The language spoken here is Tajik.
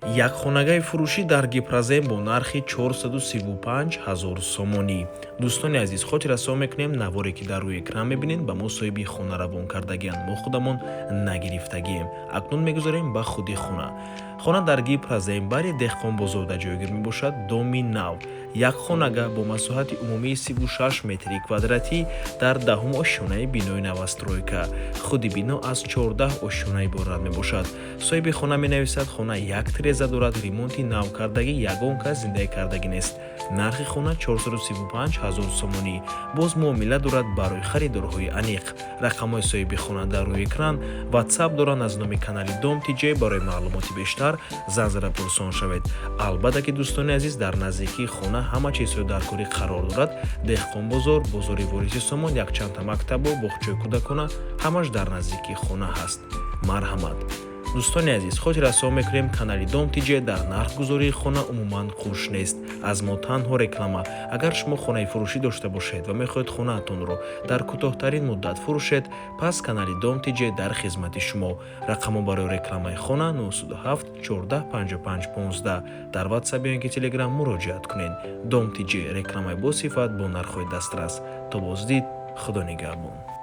Як хонагаи фурӯшӣ дар Гипрозем бо нархи 435 ҳазор сомонӣ. Дӯстони азиз, хотиррасон мекунем, наворе ки дар рӯи экран мебинед, ба мо соҳиби хона равон кардагианд, мо худамон нагирифтагием. Акнун мегузарем ба худи хона. Хона дар Гипрозем, бари Деҳқонбозорда ҷойгир мебошад, доми нав, як хонага бо масоҳати умумии 36 метри квадратӣ дар 10-ум ошёнаи бинои новостройка. Худи бино аз 14 ошёна иборат мебошад. Соҳиби хона менависад, хона як тиреза дорад, ремонти навкардагӣ, ягон кас зиндагӣ кардагӣ нест. Нархи хона 435 ҳазор сомонӣ, боз муомила дорад. Барои харидорҳои аниқ рақамҳои соҳиби хона дар рӯи экран, Ватсап доранд. Аз номи канали Дом ТиҷЕ барои маълумоти бештар занг зада пурсон шавед. Албатта ки, дӯстони азиз, дар наздикии хона ҳама чизҳои даркорӣ қарор дорад: Деҳқонбозор, бозори Вориси Сомон, якчандта мактабу боғчаи кӯдакона, ҳамаш дар наздикии хона ҳаст. Марҳамат. Дӯстони азиз, хотиррасон мекунем, канали Дом ТиҷЕ дар нархгузории хона умуман қуш нест, аз мо танҳо реклама. Агар шумо хонаи фурӯшӣ дошта бошед ва мехоҳед хонаатонро дар кӯтоҳтарин муддат фурӯшед, пас канали Дом ТиҷЕ дар хизмати шумо. Рақамҳо барои рекламаи хона 97 14 55 15, дар Ватсап ё ин ки Телеграм муроҷиат кунед. Дом ТиҷЕ: рекламаи босифат бо нархҳои дастрас. То боздид, Худо нигаҳбон.